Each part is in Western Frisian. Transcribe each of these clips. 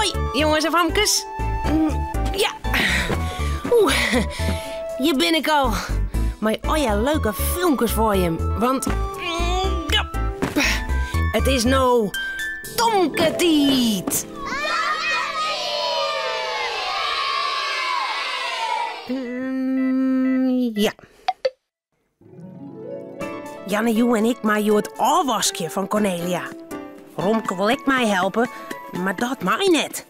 Hoi, jonges en famkes. Ja. Oeh, hjir bin ik al. Mei allegear leuke filmkes foar jim. Want ja, it is no Tomke-tiid. Ja. Janne Joe en ik meie hjoed ôfwaskje fan Cornelia. Romke wol ek meihelpe, mar dat mei net.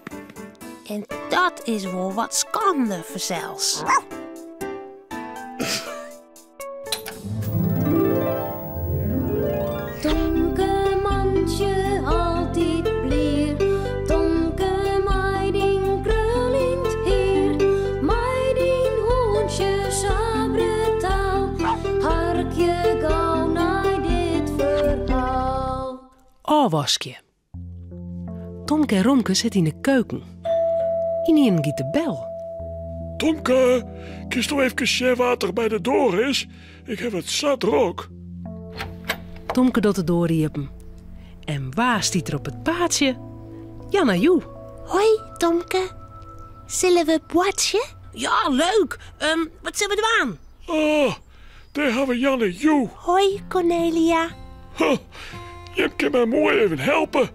En dat is wol wat skande fansels. Tomke mantsje altyd blier, Tomke mei dyn kruljend hier, mei dyn hûntsje sa brutaal, harkje gau nei dit ferhaal. Ôfwaskje. Tomke en Romke sitte yn de keuken. Ynienen giet de bel. Tomke, kinsto efkes sjen wa't der by de doar is? Ik haw it sa drok. Tomke docht de doar iepen. En wa stiet der op it paadsje? Janna Joe. Hoi Tomke, sille we boartsje? Ja, leuk! Wat sille we dwaan? Oh, dêr ha we Janne Joe. Hoi Cornelia. Huh, jim kin my moai even helpe.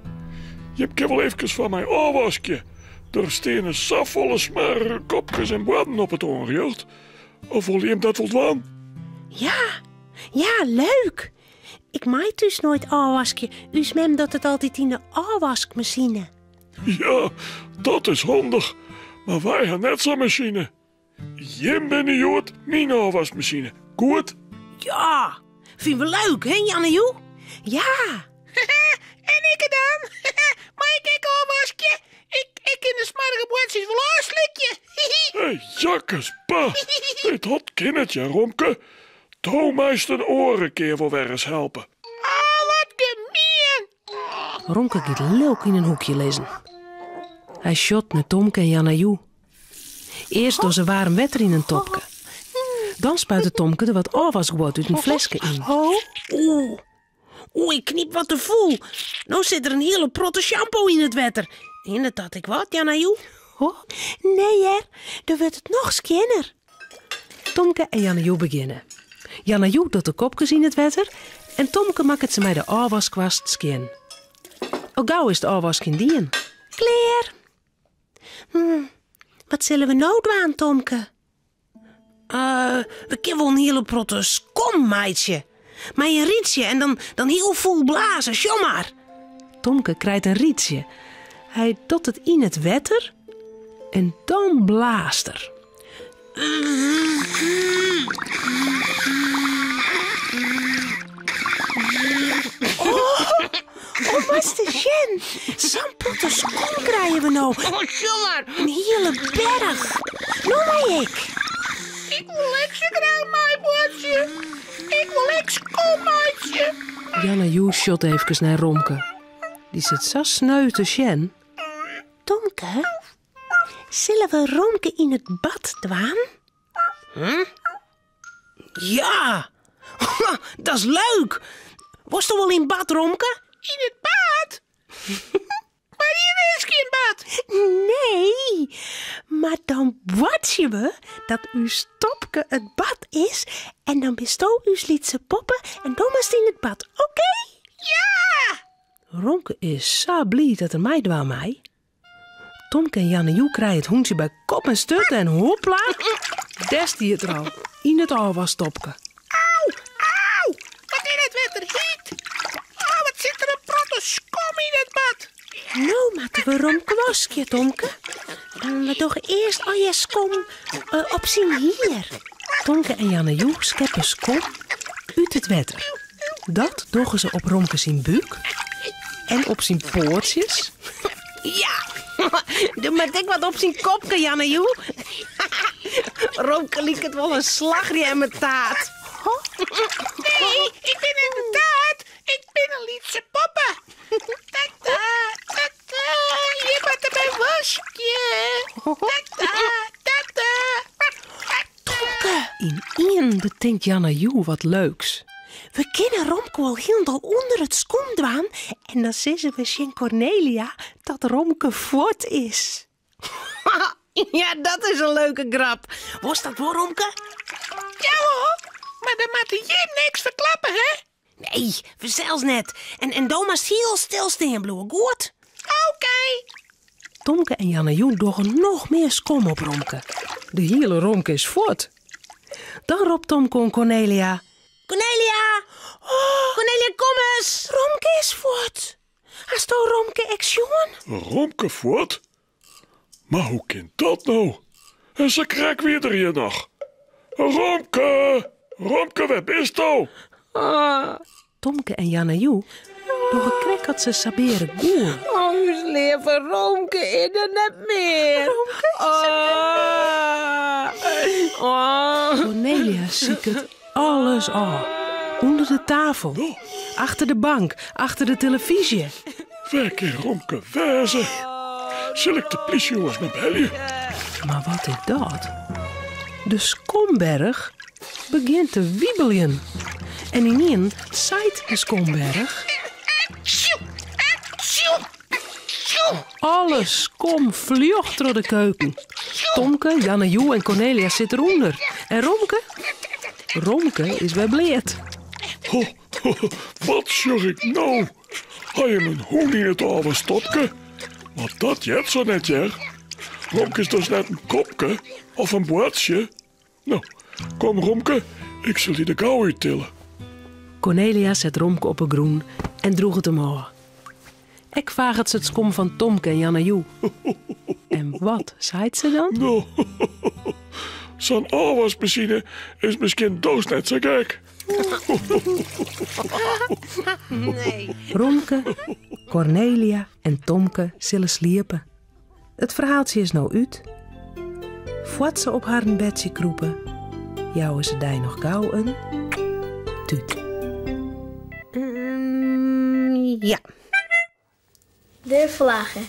Jim kin wol efkes foar my ôfwaskje. Der steane safolle smoarge kopkes en buorden op it oanrjocht. Of wolle jim dat wol dwaan? Ja, ja, leuk. Ik mei thús noait ôfwaskje. Us mem docht it altyd yn de ôfwaskmasine. Ja, dat is handich. Mar wy ha net sa'n masine. Jim binne hjoed myn ôfwaskmasine. Goed? Ja, fine we leuk, hè Janne Joe? Ja. En ikke dan? Mei ik ek ôfwaskje? Ik kin de smoarge boardsjes wol ôfslikje. Hey, jakkes, pa. Hey, dat kin net, ja, Romke. Do meist in oare kear wol wer ris helpe. Oh, wat gemien. Romke giet lilk yn in hoekje lizzen. Hy sjocht nei Tomke en Janna Joe. Earst dogge se waarm wetter yn in tobke. Dan spuitet Tomke der wat ôfwaskguod út in fleske yn. Oeh, oeh, ik knyp wat te fûl. No sit der in hiele protte shampoo yn it wetter. Hinderet dat ek wat, Janna Joe? Oh, nee hear, dan wurdt it noch skjinner. Tomke en Janna Joe begjinne. Janna Joe docht de kopkes yn it wetter en Tomke makket se mei de ôfwaskwast skjin. Al gau is it ôfwaskjen dien. Klear! Hm, wat sille we no dwaan, Tomke? Uh, we kinne wol in hiele protte skom meitsje. Mei in rietsje en dan, dan hiel fûl blaze, sjoch mar. Tomke krijt in rietsje. Hy docht it yn it wetter en dan blaast er. Oh, moatst ris sjen. Sa'n protte skom krije we no. Oh, sjoch mar. In hiele berch. No mei ik. Ik wol ek sa graach meiboartsje. Ik wol ek skom meitsje. Janna Joe sjocht efkes nei Romke. Dy sit sa sneu te sjen. Tomke, sille we Romke yn it bad dwaan? Hm? Ja, dat is leuk. Wolsto wol yn bad, Romke? Yn it bad? Mar hjir is gjin bad. Nee, mar dan boartsje we dat ús tobke it bad is en dan bisto ús lytse poppe en do moatst yn it bad, oké? Ja! Romke is sa bliid dat er meidwaan mei. Tomke en Janne Joe krije it hûntsje by kop en sturt en hopla, dêr stiet er al, yn it ôfwastobke. Au, au, wat is it wetter hyt. Oh, wat sit der in protte skom yn it bad. No moatte we Romke waskje, Tomke. We dogge earst allegear skom eh, op syn hier. Tomke en Janne Joe skeppe skom út it wetter. Dat dogge se op Romke syn búk en op syn poatsjes. Ja, der moat ek wat op syn kopke, Janne Joe. Romke liket wol in slachrjemmetaart. Nee, ik bin net in taart. Ik bin in lytse poppe. Ta-ta, ta-ta, je moatte my waskje. Ta-ta, ta-ta. Tomke! Ynienen betinkt Janne Joe wat leuks. We kinne Romke wol hielendal ûnder it skom dwaan en dan sizze we tsjin Cornelia dat Romke fuort is. Ja, dat is in leuke grap. Wolst dat wol, Romke? Ja hoor, mar dan moatte jim niks ferklappe, hè? Nee, fansels net. En, en do moatst hiel stil stean bliuwe, goed? Oké. Tomke en Janne Joen dogge noch mear skom op Romke. De hiele Romke is fuort. Dan ropt Tomke oan Cornelia. Cornelia! Oh, Cornelia, kom ris! Romke is fuort. Hasto Romke ek sjoen? Romke fuort? Mar hoe kin dat no? En sa krekt wie er hjir noch. Romke! Romke, wêr bisto? Ah. Tomke en Janne Joe dogge krekt at se sabeare gûle. Oh, ús leave Romke is der net mear. Romke is der net mear. Oh. Cornelia siket alles ôf. Under de tafel, achter de bank, achter de telefyzje. Wêr kin Romke wêze? Sil ik de plysjejonges mar belje? Mar wat is dat? De skomberch begjint te wiebeljen. En ynienen seit de skomberch... Alle skom fljocht troch de keuken. Tomke, Janne Joe en Cornelia sitte derûnder. En Romke? Romke is wer bleat. Ho, ho, wat sjoch ik no? Ha jim in hûn yn it ôfwasstopke? Want dat heart sa net, hear. Romke is dus net in kopke of in boartsje. No, kom Romke, ik sil dy der gau úttille. Cornelia set Romke op 'e grûn en drûget him ôf. Ek faget se it skom fan Tomke en Janne Joe. En wat seit se dan? No, sa'n ôfwaskmasine is miskien dochs net sa gek. Romke, Cornelia en Tomke sille sliepe. It ferhaaltsje is no út. Foar't se op harren bedsje krûpe, jouwe se dy noch gau in tút. Ja. De flagge.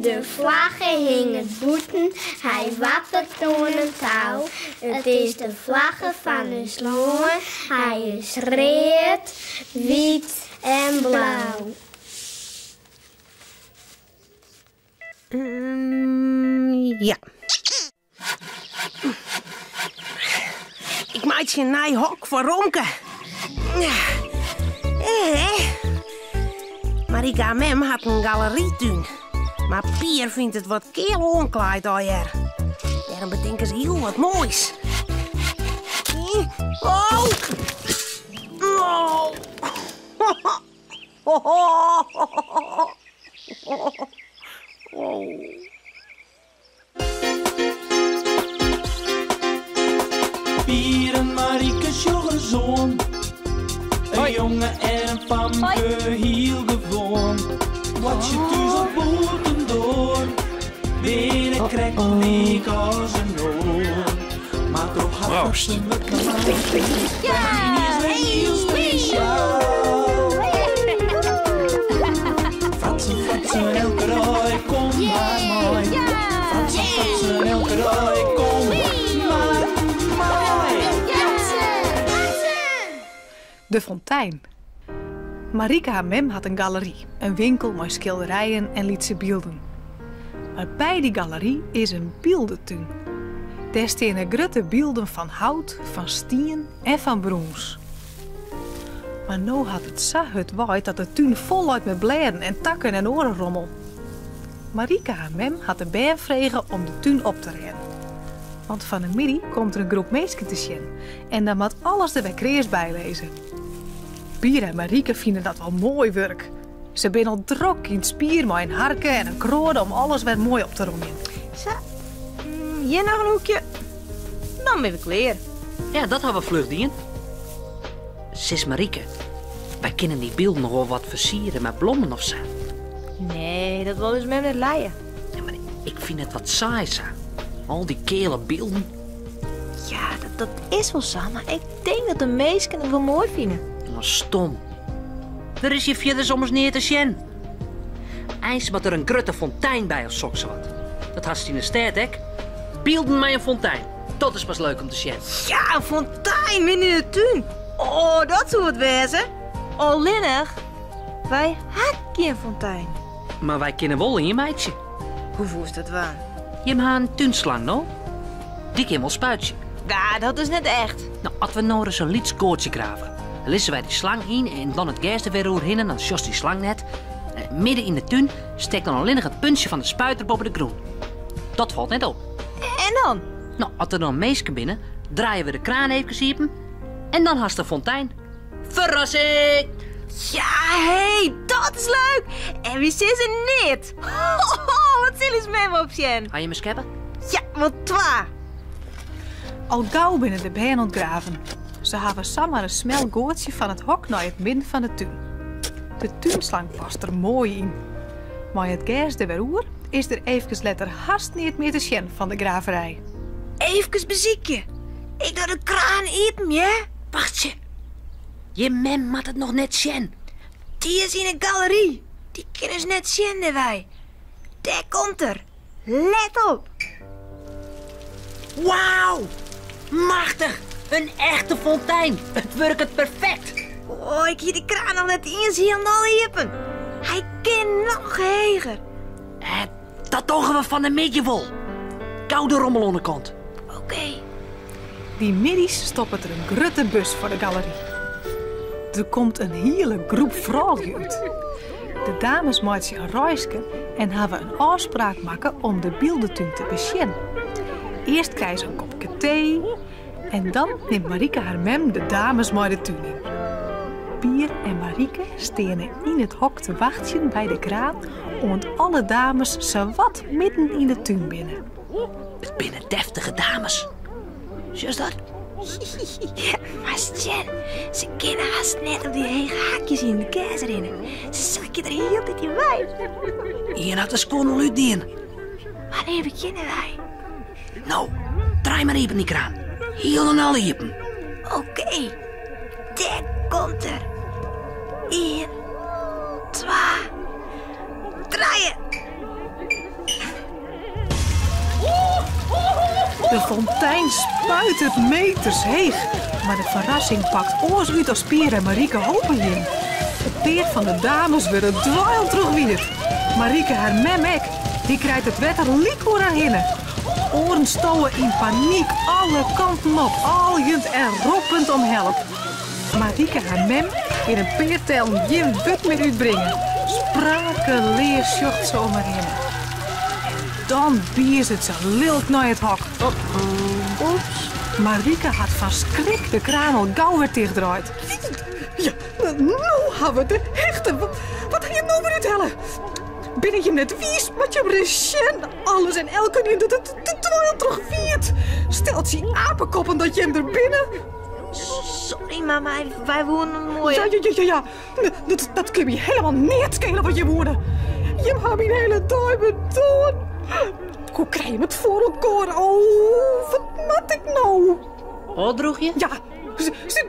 De flagge hinget bûten, hy wappert oan in tou. It is de flagge fan ús lân, hy is read, wyt en blau. Ja. Ik meitsje in nij hok foar Romke. Eh. Marike har mem hat in galerytún. Mar Pier fynt it wat keal oanklaaid allegear. Dêrom betinke se hiel wat moais. Oh! Oh! Oh. Pier en Marike sjogge soan. In jonge en in famke, hiel gewoan. Boartsje thús of bûtendoar, binne krekt lyk as in oar. Mar troch har Proost. wurdt yniens wer hiel spesjaal. Fratsen, fratsen, elke dei, kom mar mei. Fratsen, fratsen, elke dei, kom mar mei. De fontein. Marike har mem hat in galery, in winkel mei skilderijen en lytse bylden. Mar by dy galery is in byldetún. Dêr steane grutte bylden fan hout, fan stien en fan brûns. Mar no hat it sa hurd waaid dat de tún fol leit mei blêden en takken en oare rommel. Marike har mem hat de bern frege om de tún op te rêden. Want fan 'e middei komt der in groep minsken te sjen en dan moat alles der wer kreas by lizze. Pier en Marike fine dat wol moai wurk. Se binne al drok yn 't spier mei in harke en in kroade om alles wer moai op te romjen. Sa, hjir noch in hoekje. Dan binne we klear. Ja, dat ha we fluch dien. Sis Marike, wy kinne dy bylden noch wol wat fersiere mei blommen of sa. Nee, dat wol ús mem net lije. Ja, mar ik fyn it wat saai sa. Al dy keale bylden. Ja, dat, dat is wol sa, mar ik tink dat de minsken it wol moai fine. Mar stom. Der is hjir fierders ommers neat te sjen. Eins moat der in grutte fontein by of soksawat. Dat hast yn de stêd ek. Bylden mei in fontein. Dat is pas leuk om te sjen. Ja, in fontein midden yn de tún. Oh, dat soe wat wêze. Allinnich, wy ha gjin fontein. Mar wy kinne wol ien meitsje. Hoe woest dat dwaan? Jim ha in túnslang, no? Dy kin wol spuitsje. Ja, dat is net echt. No, as we no ris in lyts goatsje grave, dan lizze wy dy slang yn en dan it gers der wer oerhinne, dan sjochst dy slang net. Eh, midden yn de tún stekt dan allinnich it puntsje fan de spuiter boppe de grûn. Dat falt net op. En dan? No, as der dan minsken binne, draaie we de kraan eefkes iepen en dan hast de fontein. Ferrassing! Ja, hé, dat is leuk! En wy sizze neat. Wat sil ús mem opsjen? Ha jim in skeppe? Ja, wol twa. Al gau binne de bern oan it graven. Se hawwe samar in smel goatsje fan it hok nei it midden fan de tún. De túnslang past der moai yn. Mei it gers der wer oer is der eefkes letter hast neat mear te sjen fan de graverij. Eefkes besykje. Ik doch de kraan iepen, hear. Wachtsje. Jim mem moat it noch net sjen. Dy is yn 'e galery. Dy kin ús net sjen dêrwei. Dêr komt er. Let op. Wauw! Machtich! In echte fontein! It wurket perfekt! Oh, ik hie de kraan noch net iens hielendal iepen. Hy kin noch heger. Eh, dat dogge we fan 'e middei wol. Gau de rommel oan de kant. Oké. Dy middeis stoppet der in grutte bus foar de galery. Der komt in hiele groep froulju út. De dames meitsje in reiske en hawwe in ôfspraak makke om de byldetún te besjen. Earst krije se in kopke tee en dan nimt Marike har mem de dames mei de tún yn. Pier en Marike steane yn it hok te wachtsjen by de kraan oant alle dames sawat midden yn de tún binne. It binne deftige dames. Sjochst dat? Moatst sjen, se kinne hast net op dy hege hakjes yn it gers rinne. Se sakje der hieltyd yn wei. Ien hat de skuon al útdien. Wannear begjinne wy? No, draai mar iepen dy kraan. Hielendal iepen. Oké, dêr komt er. Ien, twa, trije. De fontein spuitet meters heech, mar de ferrassing pakt oars út as Pier en Marike hope hienen. In pear fan de dames wurde dweil troch wiet. Marike har mem ek, dy krijt it wetter lyk oer har hinne. Oaren stowe yn panyk alle kanten op, aaljend en roppend om help. Marike har mem kin in pear tellen gjin wurd mear útbringe. Sprakeleas sjocht se om har hinne. En dan biezet se lilk nei it hok. Oeps. Marike hat fan skrik de kraan al gau wer tichtdraaid. Ja, no ha we de hichte. Wat ha jim no wer úthelle? Binne jim net wiis? Moat jim ris sjen. Alles en elkenien docht it de dweil troch wiet. Steltsje apekoppen dat jim der binne. Sorry, mama, wy woenen in moaie... Ja, ja, ja, ja. Dat, dat kin my helemaal neat skele wat jim woene. Jim ha myn hiele dei bedoarn. Hoe krij jim it foar elkoar? Oh, wat moat ik no? Ofdrûgje? Ja, se, se,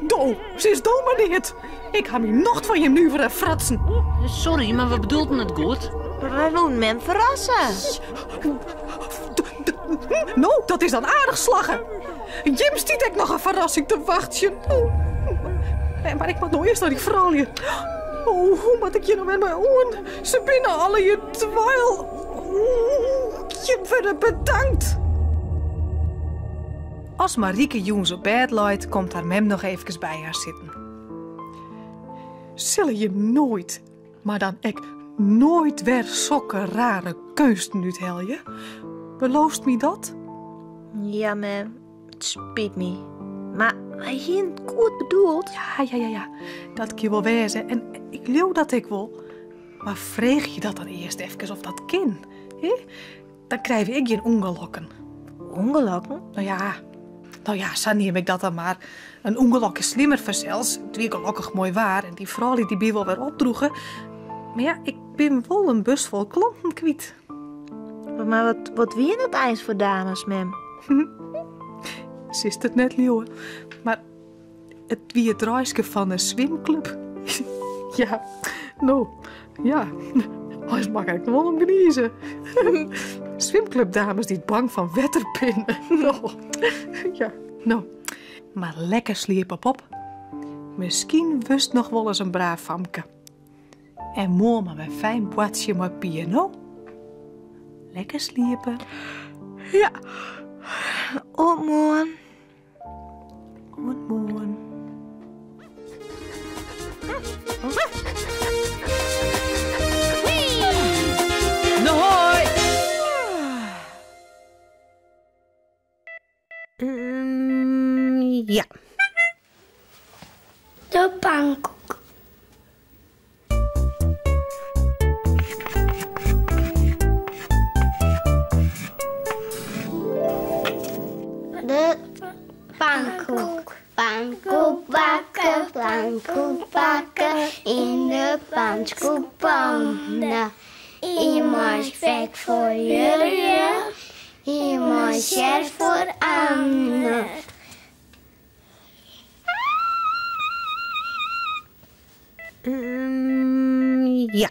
do, sis do mar neat. Ik ha myn nocht fan jim nuvere fratsen. Sorry, mar we bedoelden it goed. Mar wy woenen mem ferrasse. No, dat is dan aardich slagge. Jim stiet ek noch in ferrassing te wachtsjen. Mar ik moat no earst nei dy froulju. Oh, hoe moat ik hjir no wer mei oan? Se binne allegear dweil. Jim wurde bedankt. As Marike jûns op bêd leit, komt har mem noch eefkes by har sitten. Sille jim noait, mar dan ek noait wer sokke rare keunsten úthelje? Beloofst my dat? Ja, mem, it spyt my. Mar wy hienen it goed bedoeld. Ja, ja, ja, ja. Dat kin wol wêze en ik leau dat ek wol. Mar freegje dat dan earst efkes oft dat kin. Hè? Dan krije we ek gjin ûngelokken. Ungelokken? No ja, no ja, sa neam ik dat dan mar. In ûngelok is slimmer fansels. It wie gelokkich moai waar en dy froulju dy binne wol wer opdroege. Mar ja, ik bin wol in bus fol klanten kwyt. Mar wat, wat wiene it eins foar dames, mem? Silst it net leauwe, mar it wie it reiske fan de swimklup. Ja, no. Ja, eins mei ik wol om gnize. Swimklubdames dy't bang fan wetter binne. No, ja, no. Mar lekker sliepe, pop. Miskien wurdst noch wolris in braaf famke. En moarn mar wer fijn boartsje mei Pier, no? Lekker sliepe. Ja. Oant moarn. Oant moarn. No hoi! Ja. De pankoek. De pankoek. Pankoek bakke, pankoek bakke, yn de pankoekpanne. Ien mei spek foar Jurjen, ien mei sjerp foar Anne. Ja.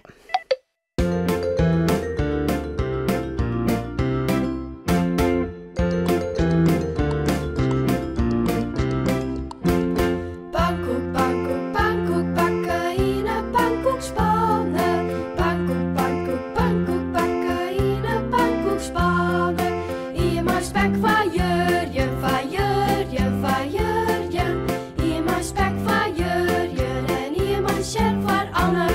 Pankoek, pankoek, pankoek bakke yn 'e pankoekspanne. Pankoek, pankoek, pankoek bakke yn 'e pankoekspanne. Ien mei spek foar Jurjen, foar Jurjen, foar Jurjen. Ien mei spek foar Jurjen en ien mei sjerp foar Anne.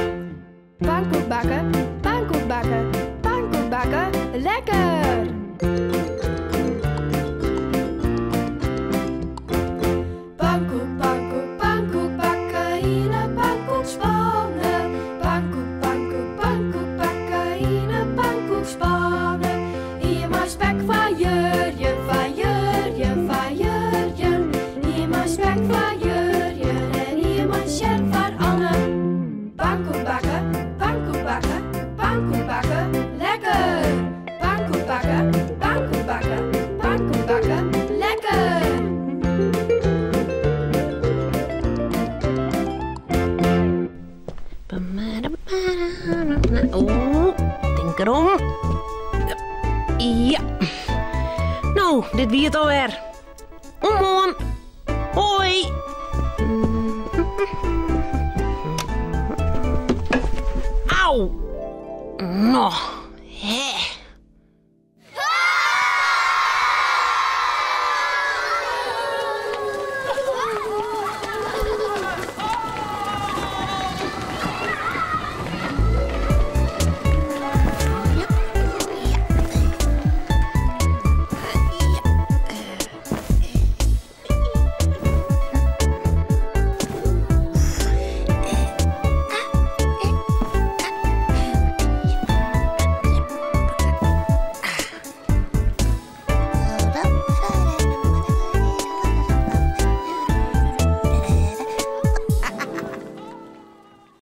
Pankoek bakke, pankoek bakke, pankoek bakke, lekker! Pankoek, pankoek, pankoek bakke yn 'e pankoekspanne. Pankoek, pankoek, pankoek bakke yn 'e pankoekspanne. Ien mei spek foar Jurjen, foar Jurjen, foar Jurjen. Ien mei spek foar Jurjen en ien mei sjerp foar Anne. Pankoek bakke, pankoek bakke, pankoek bakke, lekker! Pankoek bakke, pankoek bakke, pankoek bakke, lekker! Oh, tink derom. Ja. No, dit wie it alwer. Oant moarn. Hoi. Au. No.